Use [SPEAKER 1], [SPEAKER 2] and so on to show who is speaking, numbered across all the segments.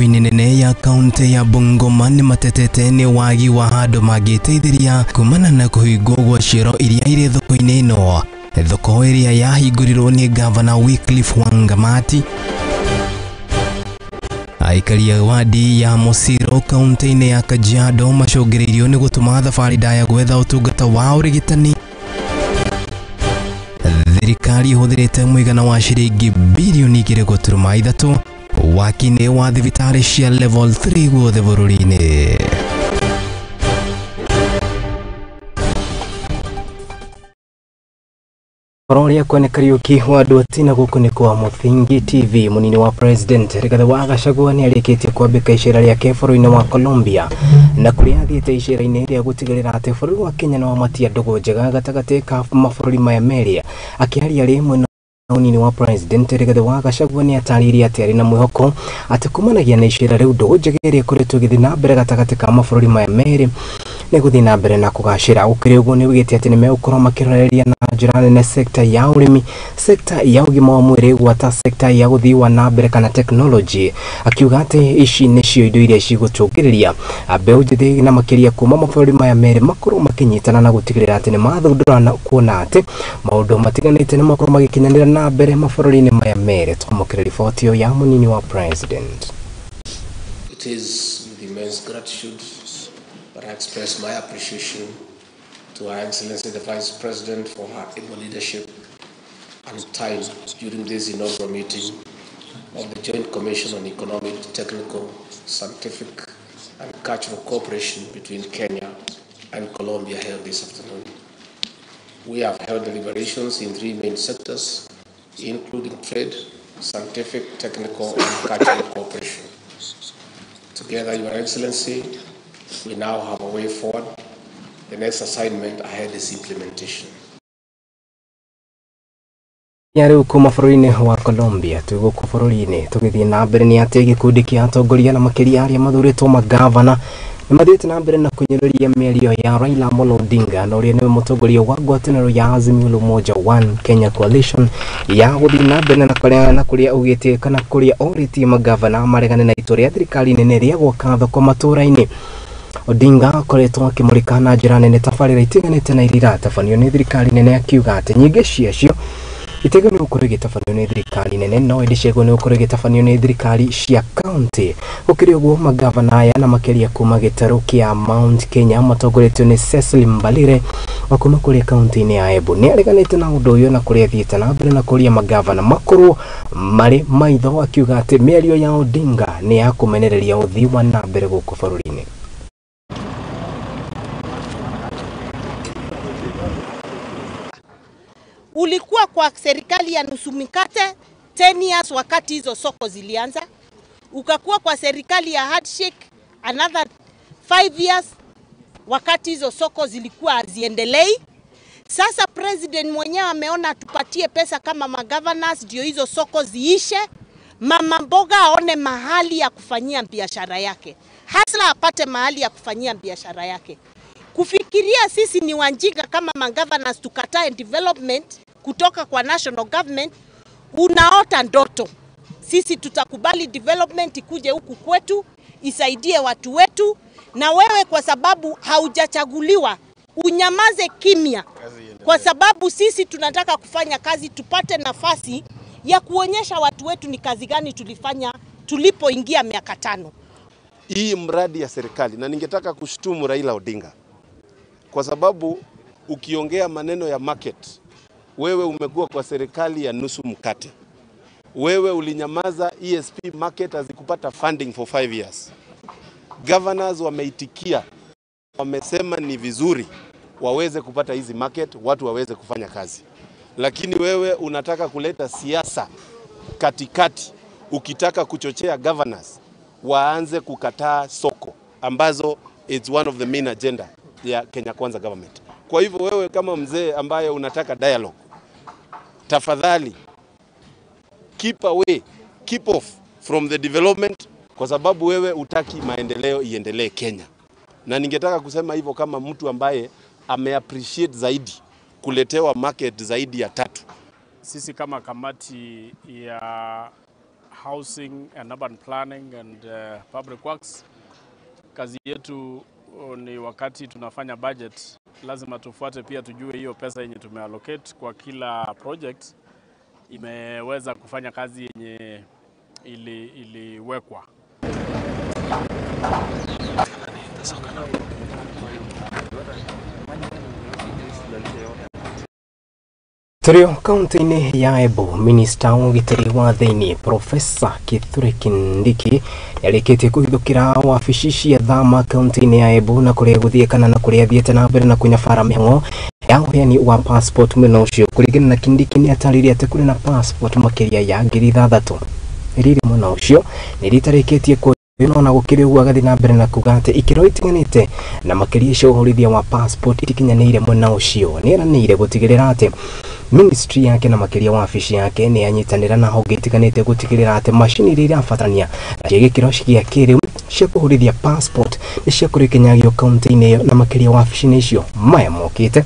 [SPEAKER 1] Thoko-inĩ nene ya kaunti ya Bungoma nĩ matetete nĩ wagi wa handũ mangĩteithĩria kumana na kũhingwo gwa cioro iria irĩ thoko-inĩ ĩno. Thoko ĩrĩa yahingũrirwo nĩ gavana Wycliffe Wangamati. Aikari a wadi ya Mosiro kaunti-inĩ ya Kajiado macũngĩrĩirio nĩ gũtũma thabarĩ ndaya gwetha ũtungata wa ũrigitani. Thirikari ĩhũthĩrĩte mũigana wa ciringi bilioni 2.3 waki-inĩ wa thibitarĩ cia level 3 guothe bũrũri-inĩ. Ũrĩa kwene Kariuki wa andũ atina gũkũ nĩ kwa Mũthingi TV. Mũnini wa President Rigathi wa Gachagua nĩ arĩkĩtie kwambĩka icera rĩake bũrũri-inĩ wa Colombia na kũrĩa athiĩte icera-inĩ rĩa gũtigĩrĩra atĩ bũrũri wa Kenya nĩ wamatia ndũgũ njega gatagatĩ ka mabũrũri maya merĩ. Akĩaria rĩ mwena mũnini wa President Rigathi wa Gachagua nĩ atarĩirie atĩ arĩ na mwĩhoko atĩ kumanagia na icera rĩu ndũgũ njega ĩrĩa ĩkoretwo ĩgĩthiĩ na mbere gatagatĩ ka mabũrũri maya merĩ nĩ gũthiĩ na mbere na kũgacĩra. Gũkĩrĩ ũguo nĩ oigĩte atĩ nĩ megũkorwo makĩroreria na njĩra nene sekta ya ũrĩmi, sekta ya ũgima wa mwĩrĩ, gwata sekta ya ũthii wa na mbere kana tekinoronjĩ, akiuga atĩ ici nĩcio indo iria cigũcũngĩrĩria mbeũ njĩthĩ na makĩria kuma mabũrũri maya merĩ makorwo makĩnyitana na gũtigĩrĩra atĩ nĩ mathundũra na kuona atĩ maũndũ matiganĩte nĩ makorwo magĩkinyanĩra na mbere mabũrũri-inĩ maya merĩ. Twamũkĩre riboti ĩyo ya mũnini wa President.
[SPEAKER 2] It is with immense gratitude that I express my appreciation to Her Excellency the Vice President for her able leadership and time during this inaugural meeting of the Joint Commission on Economic, Technical, Scientific and Cultural Cooperation between Kenya and Colombia held this afternoon. We have held deliberations in three main sectors, including trade, scientific, technical and cultural cooperation. Together, Your Excellency, we now have a way forward. The next assignment ahead is implementation.
[SPEAKER 1] Ya rĩu kuma bũrũri-inĩ wa Colombia twĩ gũkũ bũrũri-inĩ tũgĩthiĩ na mbere nĩ atĩ gĩkundi kĩa atongoria na makĩria arĩa mathurĩtwo magavana nĩ mathiĩte na mbere na kũnyũrũria mĩario ya Raila Amolo Odinga na ũrĩa nĩwe mũtongoria wa ngwatanĩro ya Azimio la Umoja One Kenya Coalition ya gũthiĩ na mbere na kũrĩa augĩte kana kũrĩa orĩtie magavana maregane na itua rĩa thirikari nene rĩa gwaka thoko matũũra-inĩ. Odinga akoretwo akĩmũrĩka na njĩra nene tabarĩra itiganĩte na iria iratabanio nĩ thirikari nene akiuga atĩ nyingĩ ciacio itegwo nĩ gũkorwo igĩtabanio nĩ thirikari nene no ĩndĩ ciagwo nĩ gũkorwo igĩtabanio nĩ thirikari cia kaunti. Gũkĩrĩ ũguo magavana aya na makĩria kuma gĩtarũ kĩa Mount Kenya matongoretio nĩ Cecily Mbalire wa kuma kũrĩa kaunti-inĩ ya Embu nĩ areganĩte na ũndũ ũyũ na kũrĩa athiĩte na mbere na kũria magavana makorwo marĩ maitho akiuga atĩ mĩario ya Odinga nĩ ya kũmenereria ũthii wa na mbere gũkũ bũrũri-inĩ.
[SPEAKER 3] Ulikuwa kwa serikali ya nusu mikate 10 years wakati hizo soko zilianza. Ukakuwa kwa serikali ya handshake another 5 years wakati hizo soko zilikuwa haziendelei. Sasa president mwenyewe ameona tupatie pesa kama magovernors ndio hizo soko ziishe. Mama mboga aone mahali ya kufanyia biashara yake. Hasla apate mahali ya kufanyia biashara yake. Kufikiria sisi ni wanjinga kama magovernors tukatae development kutoka kwa national government, unaota ndoto. Sisi tutakubali development ikuje huku kwetu, isaidie watu wetu, na wewe kwa sababu haujachaguliwa unyamaze kimya. Kwa sababu sisi tunataka kufanya kazi, tupate nafasi ya kuonyesha watu wetu ni kazi gani tulifanya tulipoingia miaka 5.
[SPEAKER 4] Hii mradi ya serikali, na ningetaka kushtumu Raila Odinga kwa sababu ukiongea maneno ya market, wewe umekuwa kwa serikali ya nusu mkate. Wewe ulinyamaza ESP market hazikupata funding for 5 years. Governors wameitikia, wamesema ni vizuri waweze kupata hizi market, watu waweze kufanya kazi. Lakini wewe unataka kuleta siasa katikati, ukitaka kuchochea governors waanze kukataa soko ambazo it's one of the main agenda ya Kenya Kwanza government. Kwa hivyo wewe kama mzee ambaye unataka dialogue, tafadhali keep away, keep off from the development, kwa sababu wewe utaki maendeleo iendelee Kenya. Na ningetaka kusema hivyo kama mtu ambaye ameappreciate zaidi kuletewa market zaidi ya 3.
[SPEAKER 5] Sisi kama kamati ya Housing and Urban Planning and Public Works. Kazi yetu ni wakati tunafanya budget, lazima tufuate pia tujue hiyo pesa yenye tumeallocate kwa kila project imeweza kufanya kazi yenye iliwekwa.
[SPEAKER 1] Tũrĩ o kaunti-inĩ ya Embu, minista wa ũgitĩri wa thĩinĩ Profesa Kithure Kindiki nĩarĩkĩtie kũhithũkĩra wabici cia thama kaunti-inĩ ya Embu na kũrĩa gũthiĩ kana na kũrĩa athiĩte na mbere na kũnyabara mĩhang'o ya ũheani wa passport mwena ũcio. Kũringana na Kindiki nĩatarĩirie atĩ kũrĩ na passport makĩria ya 6,000 iria irĩ mwena ũcio nĩ iria itarĩkĩtie kuoywo, na gũkĩrĩ ũguo agathiĩ na mbere na kuga atĩ ikĩro itiganĩte na makĩria cia ũhorithia wa passport itikinyanĩire mwena ũcio. Nĩeranĩire gũtigĩrĩra atĩ ministry yake na makĩria wabici yake nĩ yanyitanĩra na honge itiganĩte gũtigĩrĩra atĩ macini iria irabatarania na cia gĩkĩro gĩa kĩrĩu cia kũhũrithia passport nĩ ciakorwo ikinyagio kaunti-inĩ ĩyo na makĩria wabici-inĩ icio. Maya mokĩte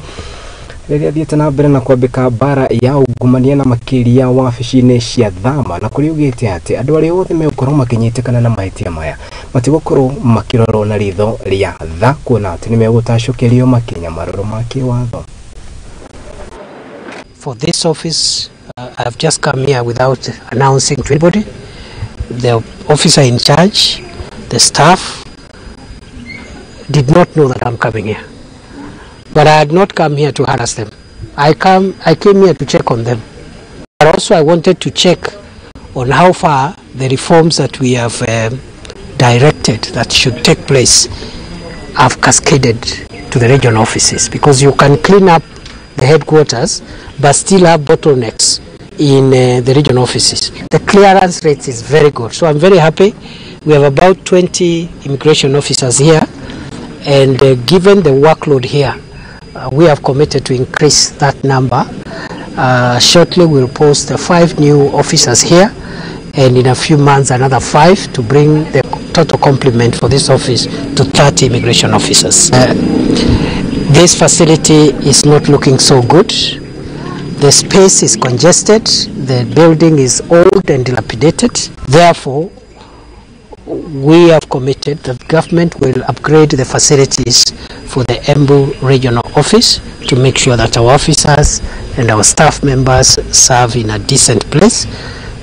[SPEAKER 1] rĩrĩa athiĩte na mbere na kwambĩka mbara ya ungumania na makĩria wabici-inĩ cia thama, na kũrĩa ugĩte atĩ andũ arĩa othe megũkorwo makĩnyitĩkana na mahĩtia maya matigũkorwo makĩrorwo na ritho rĩa tha, kuona atĩ nĩmegũtacũkĩrio makinya marũrũ ma kĩwatho.
[SPEAKER 6] For this office, I've just come here without announcing to anybody. The officer in charge, the staff, did not know that I'm coming here. But I had not come here to harass them. I came here to check on them. But also I wanted to check on how far the reforms that we have directed that should take place have cascaded to the regional offices, because you can clean up the headquarters but still have bottlenecks in the regional offices. The clearance rate is very good, so I'm very happy. We have about 20 immigration officers here, and given the workload here, we have committed to increase that number. Shortly we'll post 5 new officers here, and in a few months another 5 to bring the total complement for this office to 30 immigration officers. This facility is not looking so good. The space is congested, the building is old and dilapidated. Therefore, we have committed that government will upgrade the facilities for the Embu Regional Office to make sure that our officers and our staff members serve in a decent place,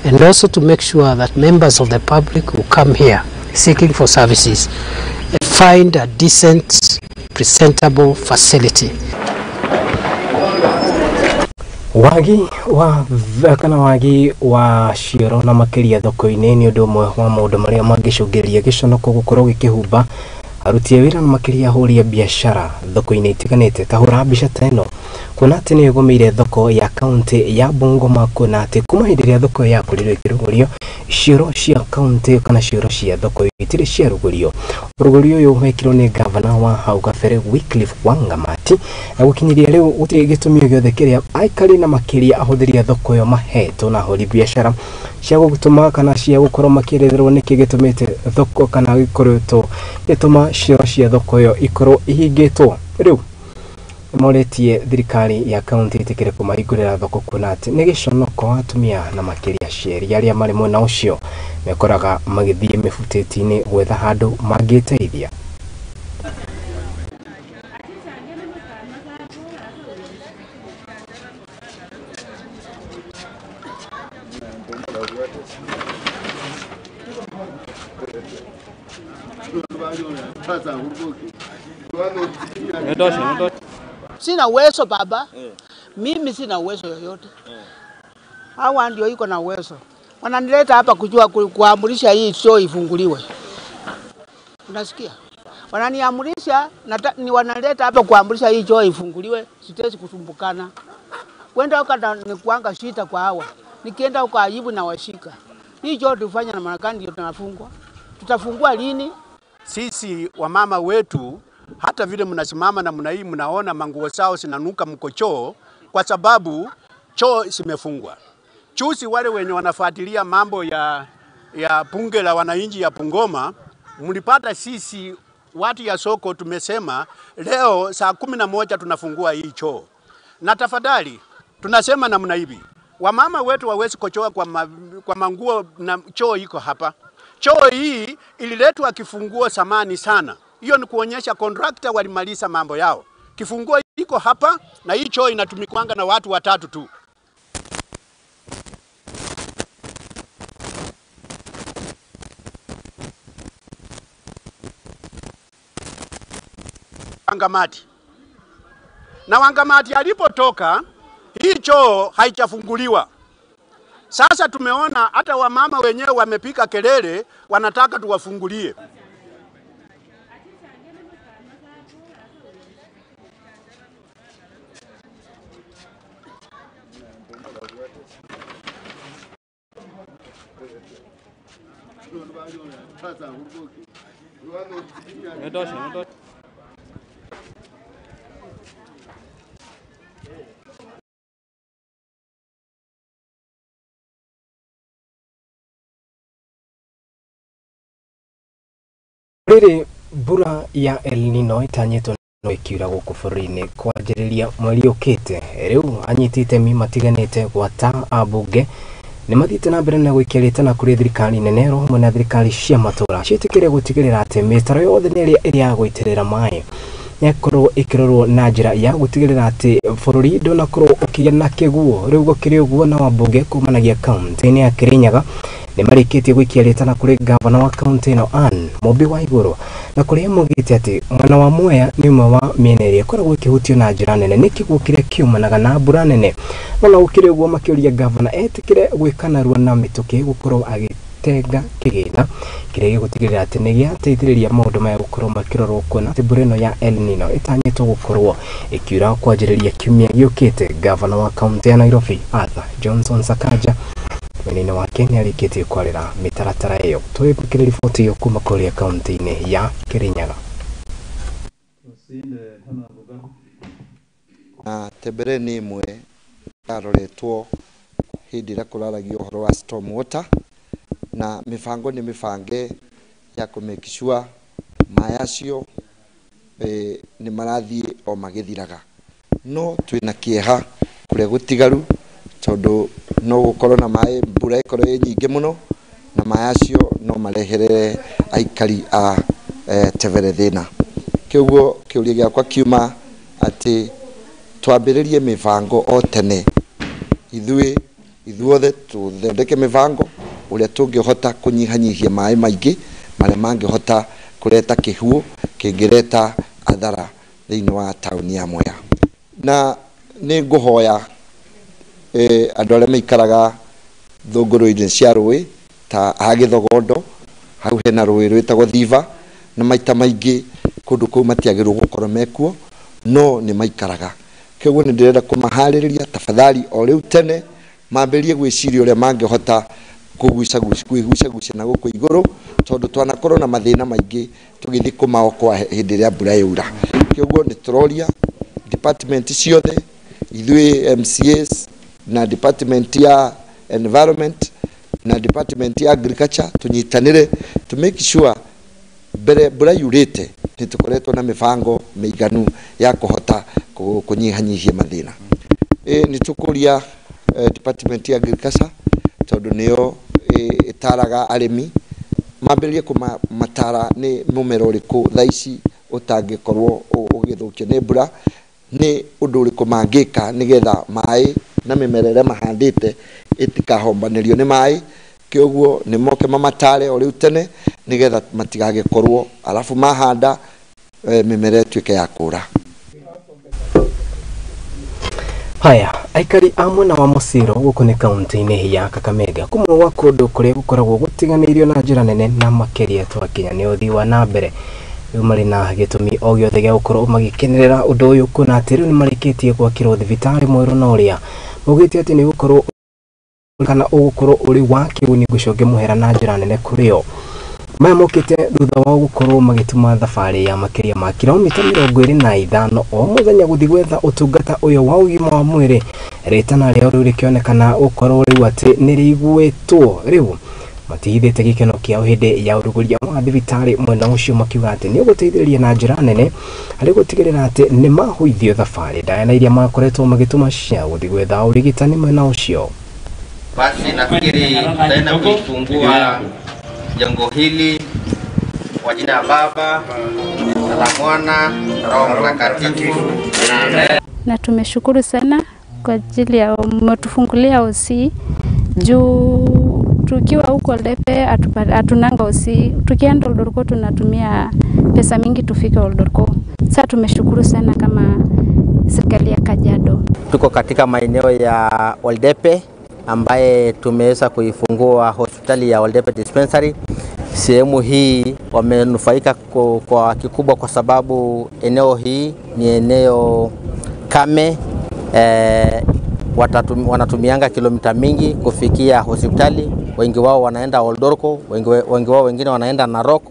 [SPEAKER 6] and also to make sure that members of the public who come here seeking for services find a decent, presentable facility.
[SPEAKER 1] Wagi wa kana wagi wa cioro na makĩria thoko-inĩ nĩ ũndũ ũmwe wa maũndũ marĩa mangĩcũngĩrĩria gĩconoko gũkorwo gĩkĩhumba aruti a wĩra na makĩria ahũri a biacara thoko-inĩ itiganĩte. Ta hũra mbica ta ĩno kuona atĩ nĩ ĩgũmĩire thoko ya kaunti ya Bungoma, kuona atĩ kuma hĩndĩ ĩrĩa thoko yakorirwo ĩkĩrugũrio cioro cia kaunti kana cioro cia thoko itirĩ ciarugũrio. Ũrugũrio ũyũ wekirwo nĩ gavana wa hau kabere Wycliffe Wangamati, na gũkinyĩria rĩu gũtirĩ gĩtũmi o gĩothe kĩrĩa aikari na makĩria ahũthĩri a thoko ĩyo mahetwo na ahũri biacara cia gũtũma kana cia gũkorwo makĩeretherwo nĩkĩ gĩtũmĩte thoko kana gĩkoretwo gĩtũma cioro cia thoko ĩyo ikorwo ihingĩtwo. Rĩu nĩmorĩtie thirikari ya kaunti ĩtĩkĩre kũmahingũrĩra thoko kuona atĩ nĩ gĩconoko atumia na makĩria aciari arĩa marĩ mwena ũcio mekoraga magĩthiĩ mĩbutĩti-inĩ gwetha handũ mangĩteithia.
[SPEAKER 7] Sina uwezo baba. Mimi sina uwezo yoyote. Hawa ndio iko na uwezo. Wananileta hapa kujua kuamurisha hii sio ifunguliwe. Unasikia? Wananiamurisha ni wanaleta hapa kuamurisha hii choo ifunguliwe, sitezi kusumbukana. Kwenda huko ni kuanga shita kwa hawa. Nikienda huko aibu na washika. Hii choo tufanya na maana gani ndio tunafungwa? Tutafungua lini?
[SPEAKER 8] Sisi wamama wetu hata vile mnasimama na mna hii mnaona manguo zao zinanuka mko choo kwa sababu choo zimefungwa. Chusi wale wenye wanafuatilia mambo ya bunge la wananchi ya Bungoma, mlipata sisi watu ya soko tumesema leo saa 11 tunafungua hii choo. Na tafadhali tunasema namna hivi, Wamama wetu wawezi kochoa kwa manguo na choo iko hapa. Choo hii ililetwa kifunguo samani sana. Hiyo ni kuonyesha contractor walimaliza mambo yao. Kifunguo iko hapa na hii choo inatumikwanga na watu watatu tu. Wangamati. Na Wangamati alipotoka, hii choo haijafunguliwa. Sasa tumeona hata wamama wenyewe wamepika kelele, wanataka tuwafungulie.
[SPEAKER 1] Rĩrĩ mbura ya El Nino ĩtanyĩtwo no ĩkiura gũkũ bũrũri-inĩ kwanjĩrĩria mweri ũkĩte. Rĩu anyiti itemi matiganĩte gwata ambunge nĩ mathiĩte na mbere na gwĩkia rĩtana kũrĩ thirikari nene oro hamwe na thirikari cia matũra ciĩtĩkĩre gũtigĩrĩra atĩ mĩtaro yothe ĩrĩa ĩrĩ ya gũitĩrĩra maĩ yakorwo ĩkĩrorwo na njĩra ya gũtigĩrĩra atĩ bũrũri ndũnakorwo ũkĩgĩa na kĩguo. Rĩu gũkĩrĩ ũguo na wambunge kumanagia kaunti-inĩ ya Kirinyaga nĩ marĩkĩtie gwĩkia rĩtana kũrĩ gavana wa kaunti ĩno Anne Mũmbi wa Igũrũ, na kũrĩa maugĩte atĩ mwena wa Mwea nĩ ũmwe wa mĩena ĩrĩa ĩkoragwo ĩkĩhutio na njĩra nene nĩ kĩguo kĩrĩa kiumanaga na mbura nene. No na gũkĩrĩ ũguo makĩũria gavana etĩkĩre gwĩka narua na mĩtũkĩ gũkorwo agĩtenga kĩgĩna kĩrĩa gĩgũtigĩrĩra atĩ nĩ gĩateithĩrĩria maũndũ maya gũkorwo makĩrorwo, kuona atĩ mbura ĩno ya El Nino ĩtanyĩtwo gũkorwo ĩkiura kwanjĩrĩria kiumia gĩũkĩte. Gavana wa kaunti ya Nairobi Arthur Johnson Sakaja mwena-inĩ wake nĩ arĩkĩtie kwarĩra mĩtaratara ĩyo. Tũrĩkĩrĩ riboti ĩyo kuma kũrĩa kaunti-inĩ ya Kirinyaga.
[SPEAKER 9] Na Tembere nĩ ĩmwe yaroretwo hĩndĩ ĩrĩa kũraragio ũhoro wa storm water, na mĩbango nĩ mĩbange ya kũ make sure maĩ acio nĩ marathiĩ o magĩthiraga. No twĩna kĩeha kũrĩa gũtigaru tondũ no gũkorwo na maĩ, mbura ĩkorwo ĩ nyingĩ mũno na maĩ acio no mareherere aikari a Tebere thĩna. Kĩoguo kĩũria gĩakwa kiuma atĩ twambĩrĩrie mĩbango o tene, ithuĩ ithuothe tũthondeke mĩbango ũrĩa tũngĩhota kũnyihanyihia maĩ maingĩ marĩa mangĩhota kũreta kĩhuo kĩngĩreta athara thĩinĩ wa taũni ya Mwea. Na nĩ ngũhoya andũ arĩa maikaraga thũngũrũ-inĩ cia rũĩ ta a Gĩthogondo, hau hena rũĩ rwĩtagwo Thiva, na maita maingĩ kũndũ kũu matiagĩrĩirwo gũkorwo mekuo, no nĩ maikaraga. Kĩoguo nĩ ndĩrenda kũmaharĩrĩria tafadhali o rĩu tene mambĩrĩrie gwĩciria ũrĩa mangĩhota kwĩgucagucia na gũkũ igũrũ, tondũ twanakorwo na mathĩna maingĩ tũgĩthiĩ kũmaokoa hĩndĩ ĩrĩa mbura yaura. Kĩoguo nĩ tũroria department ciothe, ithuĩ MCAs na department ya environment na department ya agriculture tunyitanire to make sure mbere mbura yurĩte nĩ tũkoretwo na mĩbango mĩiganu ya kũhota kũnyihanyihia mathĩna. Nĩ tũkũria department ya agriculture tondũ nĩyo ĩtaraga arĩmi mambĩrĩrie kũmatara nĩ mũmera ũrĩkũ thaa ici ũtangĩkorwo ũgĩthũkio nĩ mbura, nĩ ũndũ ũrĩkũ mangĩka nĩgetha maĩ na mĩmera ĩrĩa mahandĩte ĩtikahombanĩrio nĩ maĩ. Kĩoguo nĩ moke mamatare o rĩu tene nĩgetha matigagĩkorwo alafu mahanda mĩmera ĩtuĩke ya kũra.
[SPEAKER 1] Haya, aikari a mwena wa Mũciro gũkũ nĩ kaunti-inĩ ya Kakamega, kũmwe gwa kũndũ kũrĩa gũkoragwo gũtiganĩirio na njĩra nene na makĩria twakinya nĩ ũthii wa na mbere. Rĩu marĩ na gĩtũmi o gĩothe gĩa gũkorwo magĩkenerera ũndũ ũyũ, kuona atĩ rĩu nĩ marĩkĩtie gwakĩrwo thibitarĩ mwerũ na ũrĩa maugĩte atĩ nĩ gũkorwo kana ũgũkorwo ũrĩ wa kĩguni gũcokia mũhera na njĩra nene kũrĩ o. Maya mokĩte thutha wao gũkorwo magĩtuma thabarĩ ya makĩria ma kilomita 25 o mũthenya gũthiĩ gwetha ũtungata ũyũ wa ũgima wa mwĩrĩ. Rĩtana rĩao rĩu rĩkĩonekana gũkorwo rĩu atĩ nĩ rĩiguĩtwo. Rĩu matihithĩte gĩkeno kĩao hĩndĩ ya ũrugũria wa thibitarĩ mwena ũcio, makiuga atĩ nĩ ũgũteithĩrĩria na njĩra nene harĩ gũtigĩrĩra atĩ nĩ mahũithio thabarĩ ndaya na iria makoretwo magĩtũma cia gũthiĩ gwetha ũrigitani mwena ũcio.
[SPEAKER 10] Basi nafikiri tutaenda kuifungua jengo hili kwa jina ya Baba na la Mwana na Roho Mtakatifu.
[SPEAKER 11] Na tumeshukuru sana kwa ajili ya mmetufungulia OC juu tukiwa huko Oldepe hatunanga OC, tukienda Oldorko tunatumia pesa mingi tufike Oldorko. Sasa tumeshukuru sana kama serikali ya Kajiado.
[SPEAKER 10] Tuko katika maeneo ya Oldepe ambaye tumeweza kuifungua hospitali ya Oldepe Dispensary. Sehemu hii wamenufaika kwa kikubwa kwa sababu eneo hii ni eneo kame. Wanatumianga kilomita mingi kufikia hospitali. Wengi wao wanaenda Oldorko, wengi wao wengine wanaenda Narok.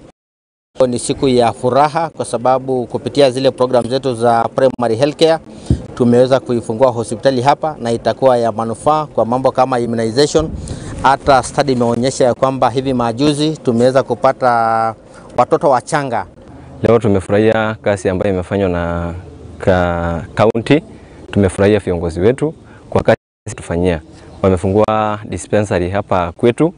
[SPEAKER 10] Ni siku ya furaha kwa sababu kupitia zile program zetu za primary healthcare tumeweza kuifungua hospitali hapa, na itakuwa ya manufaa kwa mambo kama immunization. Hata study imeonyesha ya kwamba hivi majuzi tumeweza kupata watoto wachanga.
[SPEAKER 12] Leo tumefurahia kazi ambayo imefanywa na county. Tumefurahia viongozi wetu kwa kazi tufanyia. Wamefungua dispensary hapa kwetu,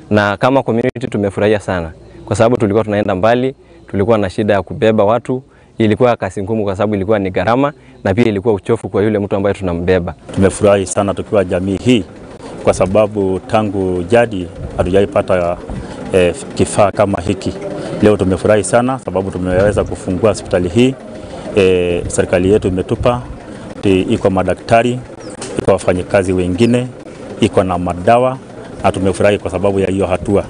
[SPEAKER 12] na kama community tumefurahia sana kwa sababu tulikuwa tunaenda mbali, tulikuwa na shida ya kubeba watu. Ilikuwa kazi ngumu kwa sababu ilikuwa ni gharama na pia ilikuwa uchofu kwa yule mtu ambaye tunambeba.
[SPEAKER 13] Tumefurahi sana tukiwa jamii hii kwa sababu tangu jadi hatujaipata kifaa kama hiki. Leo tumefurahi sana sababu tumeweza kufungua hospitali hii. Serikali yetu imetupa, iko madaktari, iko wafanyikazi wengine, iko na madawa, na tumefurahi kwa sababu ya hiyo hatua.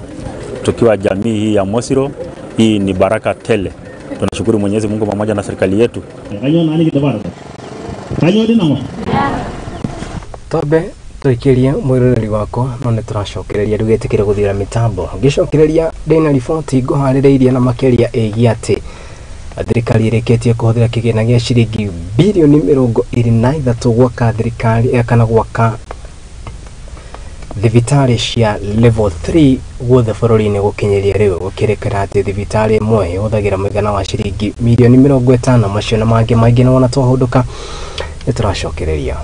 [SPEAKER 13] Tukiwa jamii hii ya Mosiro, hii ni baraka tele. Tunashukuru Mwenyezi Mungu pamoja na serikali yetu.
[SPEAKER 1] Tobe tuikirie mwiroreri wakwa no nĩ tũracokereria ndũgetĩkĩre gũthira mĩtambo ngĩcokereria ndĩna riboti ngũharĩrĩirie na makĩria ĩgiĩ atĩ thirikari ĩrĩkĩtie kũhũthĩra kĩgĩna gĩa ciringi bilioni 23 gwaka thirikari kana gwaka thibitarĩ cia level 3 guothe bũrũri-inĩ gũkinyĩria rĩu gũkĩrĩkĩra atĩ thibitarĩ ĩmwe ĩhũthagĩra mũigana wa ciringi milioni 50. Macio na mangĩ maingĩ nĩ wona twahũndũka nĩ tũracokereria.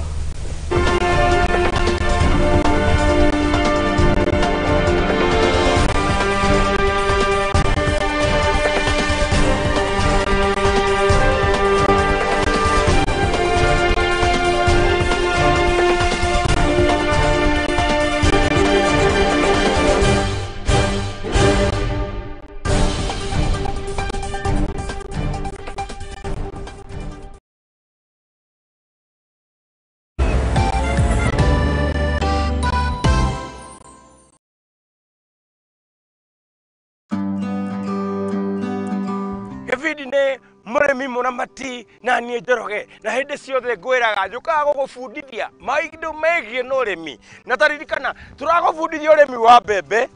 [SPEAKER 14] Gĩbindi mũrĩmi mũramati na niĩ Njoroge, na hĩndĩ ciothe ngwĩraga njũkaga gũgũbundithia maũndũ megiĩ na ũrĩmi, na taririkana tũragũbundithia ũrĩmi wa mbembe,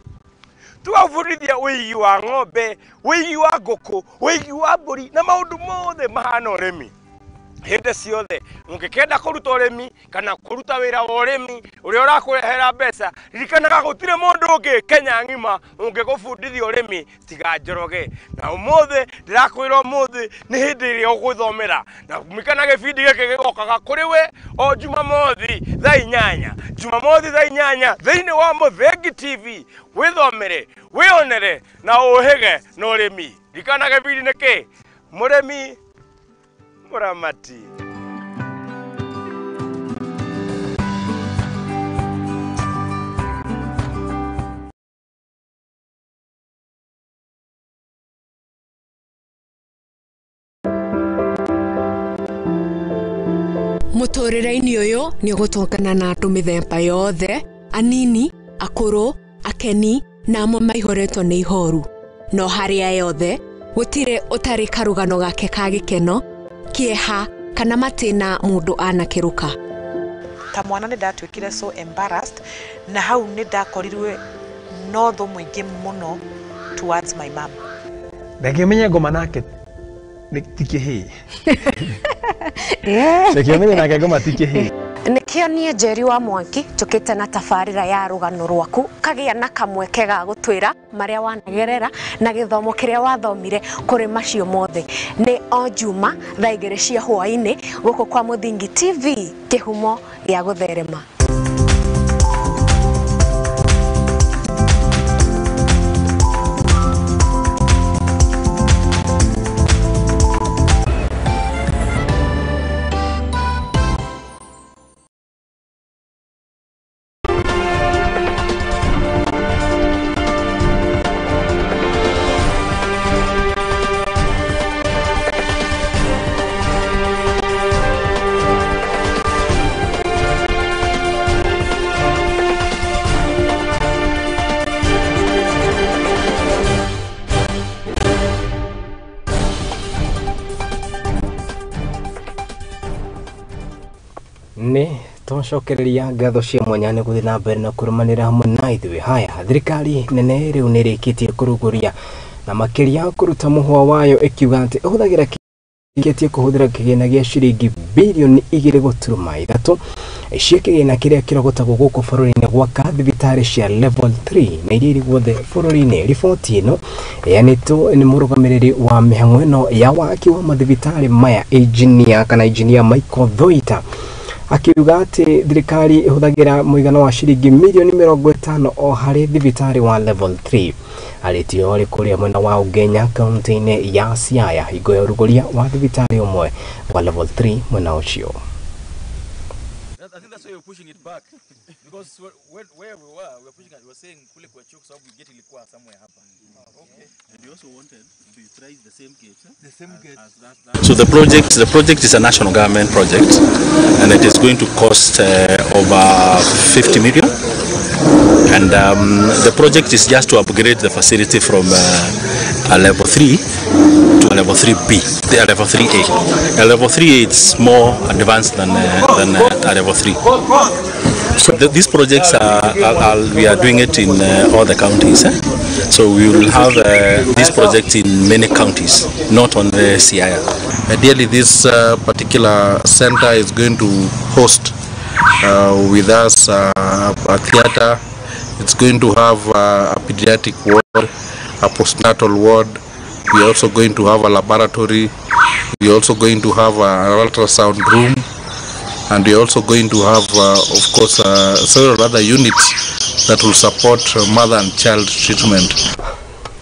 [SPEAKER 14] tũgagũbundithia ũigi wa ng'ombe, ũigi wa ngũkũ, ũigi wa mbũri na maũndũ mothe mahana ũrĩmi. Hĩndĩ ciothe ũngĩkenda kũruta ũrĩmi kana kũruta wĩra wa ũrĩmi ũrĩa ũrakũrehera mbeca, ririkanaga gũtirĩ mũndũ ũngĩ Kenya ng'ima ũngĩgũbundithia ũrĩmi tiga Njoroge. Na ũmũthĩ ndĩrakwĩra ũmũthĩ nĩ hĩndĩ ĩrĩa ũgwĩthomera, na ririkana gĩbindi gĩkĩ gĩgokaga kũrĩ we o Jumamothi thaa 8, Jumamothi thaa 8 thĩinĩ wa Mũthengi TV. Wĩthomere, wĩonere na ũhĩge na ũrĩmi. Ririkana gĩbindi nĩ kĩ? Mũrĩmi mũramati.
[SPEAKER 15] Mũtũrĩre-inĩ ũyũ nĩ ũgũtũngana na andũ mĩthemba yothe, anini, akũrũ, akeni na amwe maihũrĩtwo nĩ ihoru. No harĩa yothe gũtirĩ ũtarĩ karũgano gake ka gĩkeno, kĩeha kana matĩna mũndũ anakĩrũka.
[SPEAKER 16] Ta mwana nĩ ndatuĩkire so embarrassed, na hau nĩ ndakorirwe no thũ mũingĩ mũno towards my mom.
[SPEAKER 17] Reke menye ngoma nake ti kĩhĩĩ. Reke menye nake ngoma ti kĩhĩĩ.
[SPEAKER 15] Nĩkĩo niĩ Njeri wa Mwangi njũkĩte na tabarĩra ya rũgano rwaku kagĩa na kamweke ga gũtwĩra marĩa wanagerera na gĩthomo kĩrĩa wathomire kũrĩ macio mothe. Nĩ o Juma thaa 2 cia hwaĩ-inĩ gũkũ kwa Mũthingi TV, kĩhumo gĩa gũtherema.
[SPEAKER 1] Nĩ twacokereria ngatho cia mwanya nĩ gũthiĩ na mbere na kũrũmanĩra hamwe na ithuĩ. Haya, thirikari nene rĩu nĩ ĩrĩkĩtie kũrugũria na makĩria kũruta mũhwa wayo ĩkiuga atĩ ĩhũthagĩra kĩtie kũhũthĩra kĩgĩna gĩa ciringi birioni 2.3 cia kĩgĩna kĩrĩa kĩrogotagwo gũkũ bũrũri-inĩ gwaka thibitarĩ cia level 3 na iria irĩ guothe bũrũri-inĩ. Riboti ĩno ĩheanĩtwo nĩ mũrũgamĩrĩri wa mĩhang'o ĩno ya waki wa mathibitarĩ maya engineer kana engineer Michael Thoita, akiuga atĩ thirikari ĩhũthagĩra mũigana wa ciringi mirioni 50 o harĩ thibitarĩ wa level 3. Arĩtie orĩ kũrĩa mwena wa Ugenya kaunti-inĩ ya Siaya hingo ya ũrugũria wa thibitarĩ ũmwe wa level 3 mwena ũcio.
[SPEAKER 18] I think that's why we're pushing it back because where we were pushing it, we were saying kule kwa chuo sababu gate ilikuwa somewhere hapa. Okay.
[SPEAKER 19] And you also wanted to utilize the same gate.
[SPEAKER 18] The same gate.
[SPEAKER 19] As that. So the project is a national government project, and it is going to cost over 50 million. And the project is just to upgrade the facility from a level 3 to a level 3B, a level 3A. A level 3A is more advanced than a level 3. So these projects are we are doing it in all the counties. So we will have this project in many counties, not only Siaya.
[SPEAKER 20] Ideally, this particular center is going to host with us a theater. It's going to have a pediatric ward, a postnatal ward. We are also going to have a laboratory. We are also going to have an ultrasound room. And we are also going to have, of course, several other units that will support mother and child treatment.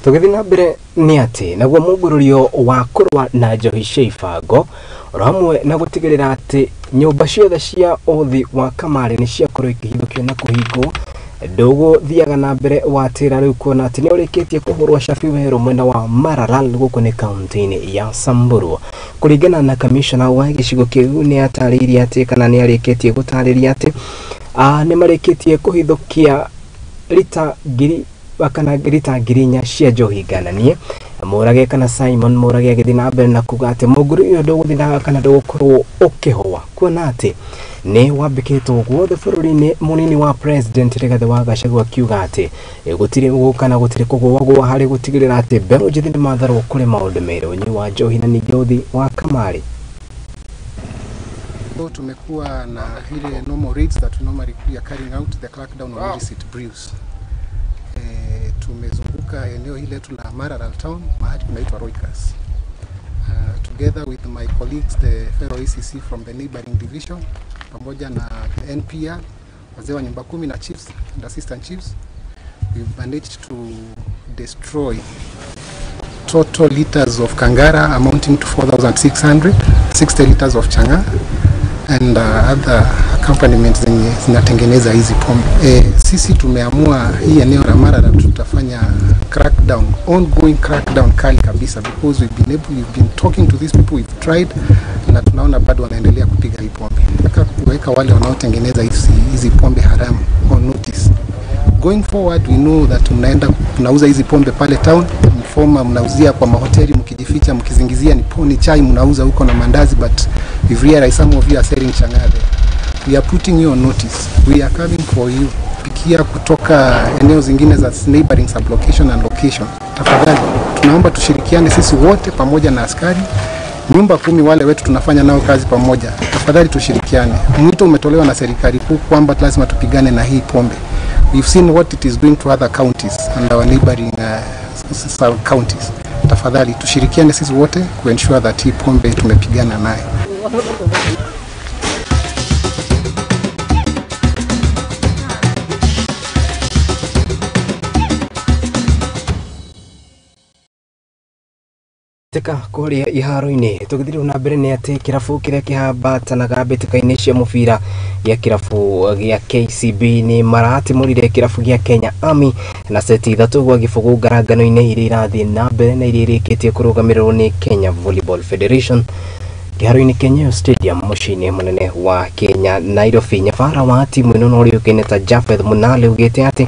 [SPEAKER 1] Tũgĩthiĩ na mbere nĩ atĩ naguo mũngũrũrio wa kũrũa na njohi cia ibango oro hamwe na gũtigĩrĩra atĩ nyũmba ciothe cia ũthi wa kamarĩ nĩ ciakorwo ikĩhithũkio na kũhingwo ndũgũthiaga na mbere watĩra rĩu kuona atĩ nĩ ũrĩkĩtie kũhũrwo cabi werũ mwena wa Maralal gũkũ nĩ kaunti-inĩ ya Samburu. Kũringana na kamishona wa gĩcigo kĩu nĩ atarĩirie atĩ kana nĩ arĩkĩtie gũtarĩria atĩ nĩ marĩkĩtie kũhithũkia rita ngiri kana rita 4,000 cia njohi ngananie. Mũrage kana Simon Mũrage agĩthiĩ na mbere na kuga atĩ mũngũrũ ũyũ ndũgũthiĩ na kana ndũgũkorwo ũkĩhũa kuona atĩ nĩ wambĩkĩtwo guothe bũrũri-inĩ. Mũnini wa president Rigathĩ wa Gachagua akiuga atĩ gũtirĩ kana gũtirĩ kũgũagũa harĩ gũtigĩrĩra atĩ mbeũ njĩthĩ nĩ matharwo kũrĩ maũndũ merũ, ũnyui wa njohi na ningĩ ũthi wa kamarĩ.
[SPEAKER 21] Tumekuwa na ile normal raids that we normally we are carrying out, the crackdown on illicit brews. Tumezunguka eneo hili letu la Maralal town mahali kunaitwa Roycas. Together with my colleagues the fellow ACC from the neighboring division pamoja na the NPR, wazee wa nyumba 10 na chiefs and assistant chiefs, we've managed to destroy total liters of kangara amounting to 4,600, 60 liters of changa and other accompaniments zenye zinatengeneza hizi pombe. Sisi tumeamua hii eneo la Maralal tutafanya crackdown, ongoing crackdown kali kabisa, because we've been talking to these people, we've tried na tunaona bado wanaendelea kupiga hii pombe. Nataka kuweka wale wanaotengeneza hizi pombe haramu on notice. Going forward, we know that mnaenda mnauza hizi pombe pale town, mfoma mnauzia kwa mahoteli mkijificha mkizingizia ni poni chai mnauza huko na mandazi, but we've realized some of you are selling chang'aa there. We are putting you on notice. We are coming for you. Pikia kutoka eneo zingine za neighboring sublocation and location. Tafadhali tunaomba tushirikiane sisi wote pamoja na askari nyumba 10 wale wetu tunafanya nao kazi pamoja. Tafadhali tushirikiane. Mwito umetolewa na serikali kuu kwamba lazima tupigane na hii pombe. We've seen what it is doing to other counties and our neighboring sub counties. Tafadhali tushirikiane sisi wote ku ensure that hii pombe tumepigana nayo.
[SPEAKER 1] Teka kuria iharo-inĩ tũgĩthiĩ na mbere nĩ atĩ kĩrabu kĩrĩa kĩhambatanaga mbĩtĩka-inĩ cia mũbira gĩa kĩrabu gĩa KCB nĩ maratimũrire kĩrabu gĩa Kenya Army na seti 3-0 ngarangano-inĩ iria irathiĩ na mbere na iria irĩkĩtie kũrũgamĩrĩrwo nĩ Kenya Volleyball Federation kĩharo-inĩ kĩa Nyayo Stadium mũciĩ-inĩ mũnene wa Kenya Nairobi. Nyabara wa timu ĩno na ũrĩa ũkĩne ta Japheth Munale ugĩte atĩ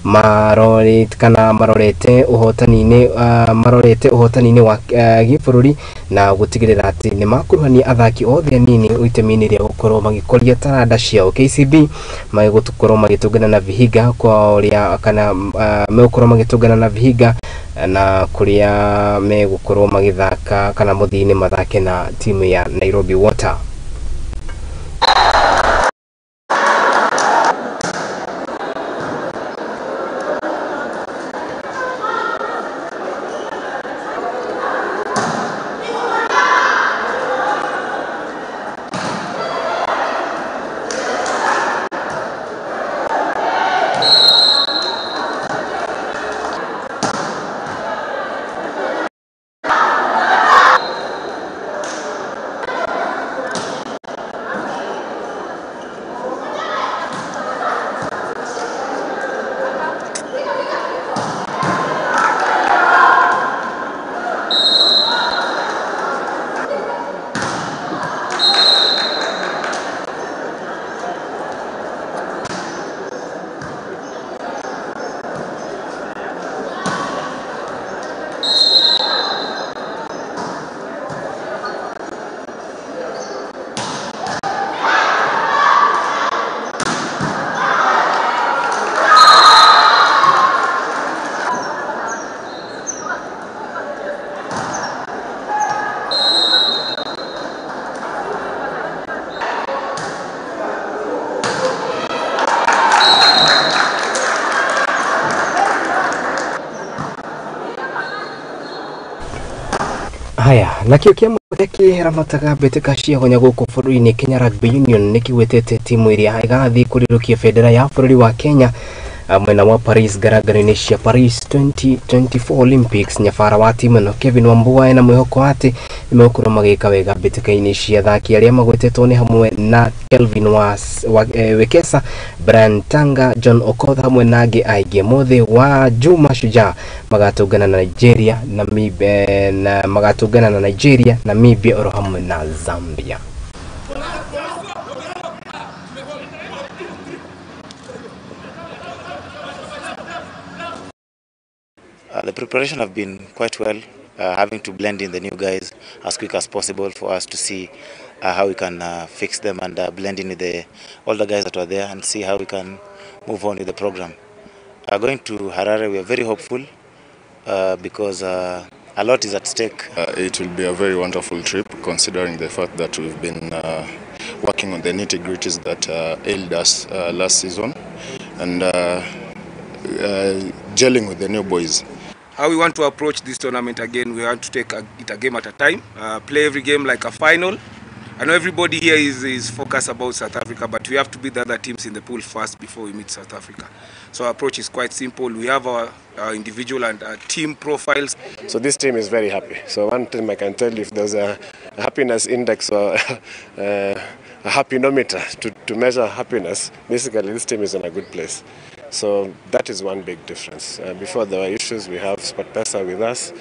[SPEAKER 1] marorete kana marorete ũhotani-inĩ wa gĩbũrũri na gũtigĩrĩra atĩ nĩ makuruhania athaki othe anini itemi-inĩ rĩa gũkorwo magĩkũria taranda ciao. KCB magĩgũkorwo magĩtũngana na Vihiga kwa ũrĩa kana megũkorwo magĩtũngana na Vihiga na kũrĩa megũkorwo magĩthaka kana mũthia-inĩ mathake na timu ya Nairobi Water. Haya, nakĩo kĩama kĩramataga mbĩtĩka cia gonya gũkũ bũrũri-inĩ Kenya Rugby Union nĩkĩgwetete timu ĩrĩa ĩgathiĩ kũrĩrũkia bendera ya bũrũri wa Kenya mwena wa Paris ngarangano-inĩ cia Paris 2024 Olympics. Nyabara wa timu ĩno Kevin Wambua ena mwĩhoko atĩ nĩmegũkorwo magĩka wega mbĩtĩka-inĩ cia athaki arĩa magwetetwo nĩ hamwe na Kelvin Wekesa, Brian Tanga, John Okoth hamwe na angĩ aingĩ. Mũthĩ wa Juma Shujaa magatũngana na Nigeria, Namibia, magatũngana na Nigeria, Namibia oro hamwe na Zambia.
[SPEAKER 2] The preparation have been quite well, having to blend in the new guys as quick as possible for us to see how we can fix them and blend in with the older guys that were there and see how we can move on with the program. Going to Harare, we are very hopeful because a lot is at stake.
[SPEAKER 22] It will be a very wonderful trip, considering the fact that we've been working on the nitty-gritties that ailed us last season and gelling with the new boys.
[SPEAKER 23] How we want to approach this tournament again, we want to take it a game at a time, play every game like a final. I know everybody here is focused about South Africa, but we have to beat the other teams in the pool first before we meet South Africa. So our approach is quite simple. We have our individual and our team profiles.
[SPEAKER 24] So this team is very happy. So one thing I can tell you, if there's a happiness index or a happinometer to measure happiness, basically this team is in a good place. So that is one big difference. Before there were issues, we have SportPesa with us.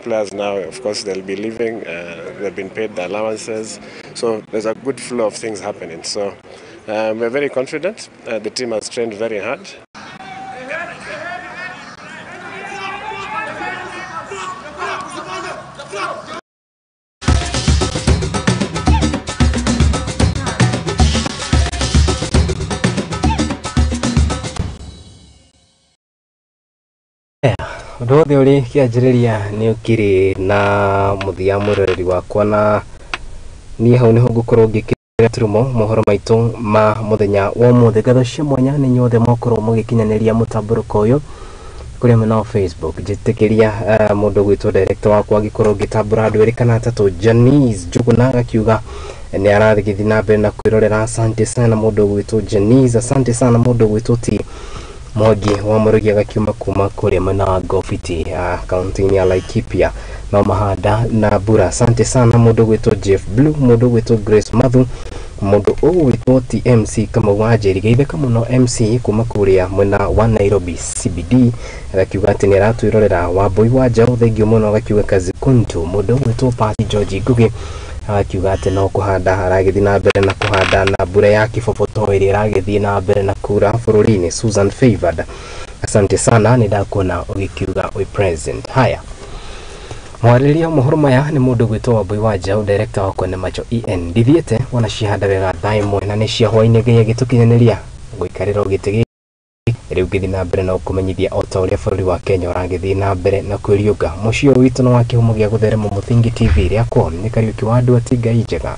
[SPEAKER 24] Players now, of course, they'll be leaving. They've been paid the allowances. So there's a good flow of things happening. So we're very confident. The team has trained very hard.
[SPEAKER 1] Ũndũ wothe ũrĩ kĩanjĩrĩria nĩ ũkĩrĩ na mũthia mwĩroreri wakwa, na niĩ hau nĩho ngũkorwo ngĩkĩra turumo mohoro maitũ ma mũthenya wa ũmũthĩ. Ngatho cia mwanya nĩ inyuothe mwakorwo mũgĩkinyanĩria mũtambũrũko ũyũ kũrĩa mwena wa Facebook. Njĩtĩkĩria mũndũ gwĩtwo director wakwa angĩkorwo ngĩtambũra andũ erĩ kana atatũ. Janice Njuguna agakiuga nĩ arathiĩ na mbere na kwĩrorera, asante sana mũndũ gwĩtwo Janice, asante sana mũndũ gwĩtwo T Mwangi wa Murugi agakiuma kuma kũrĩa mwena wa Gofiti kaunti-inĩ ya Laikipia no Mahanda na Mbura. Asante sana mũndũ gwĩtwo Jeff Blue, mũndũ gwĩtwo Grace Mathu, mũndũ ũgwĩtwo TMC Kamau wa Njeri, geithĩka mũno MC kuma kũrĩa mwena wa Nairobi CBD, agakiuga atĩ nĩ aratwĩrorera. Wambui wa Njaũ, thengiũ mũno, agakiuga kazi kuntu. Mũndũ ũgwĩtwo Pasi George Ngugi Agakiuga atĩ no kũhanda aragĩthiĩ na mbere na kũhanda na mbura ya kĩboboto ĩrĩa ĩragĩthiĩ na mbere na kura bũrũri-inĩ. Susan Favored, asante sana, nĩ ndakuona ũgĩkiuga wĩ present. Haya, mwarĩrĩria mohoro maya nĩ mũndũ gwĩtwo Wambui wa Njaũ, director wakwa nĩ Macho en ndithiĩte wona cihanda wega thaa 1 na nĩ cia hwainĩ. Ngai agĩtũkinyanĩria gũikarĩra o gĩtĩ gĩkĩ rĩu ngĩthiĩ na mbere na ũkũmenyithia o ta ũrĩa bũrũri wa Kenya ũragĩthiĩ na mbere na kwĩriũnga. Mũciĩ ũyũ witũ nĩ wa kĩhumo gĩa gũtherema Mũthingi TV. Rĩakwa nĩ Kariũki wa andũ ati Ngai njega.